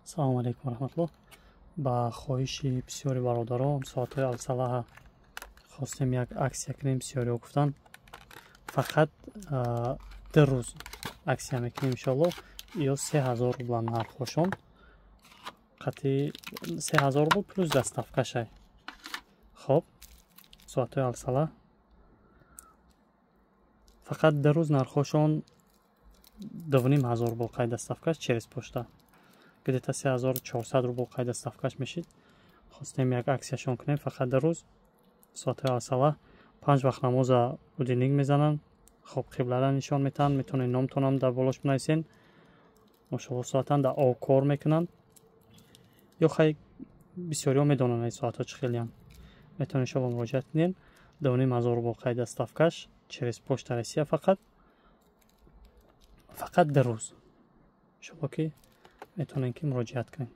Салому алейкум раҳматуллоҳ. Ба хоҳиши бисёри бародарон соатҳои Алсалаҳа хостем як акция кунем. Бисёриҳо гуфтанд, фақат 2 рӯз акция мекунем, иншоалло. Ё 3000 рубла нархҳошон, қати 3000 рубл плюс доставкашай. Хоб, соатҳои Алсала фақат 2 рӯз нархҳошон 2500 рубл қай доставкаш через почта, где-то 3400 рубл қай доставкаш мешид. Хостем як акцияшон кунем фақат 2 рӯз. Соатҳои Алсала панҷ вақт намоза будильник мезананд. Хоб, қиблара нишон метаҳанд, метавонед номтонам дар болош бинависен. Мошалло, соатан дар об кор мекунанд. Ё хай, бисёриҳо медонанд ин соатҳо чӣ хелиянд. Метавонед шумо муроҷиат кунед. 2500 рубл қай доставкаш через Почта Россия, фақат 2 рӯз. Иншолло, ки метавонед, ки муроҷиат кунед.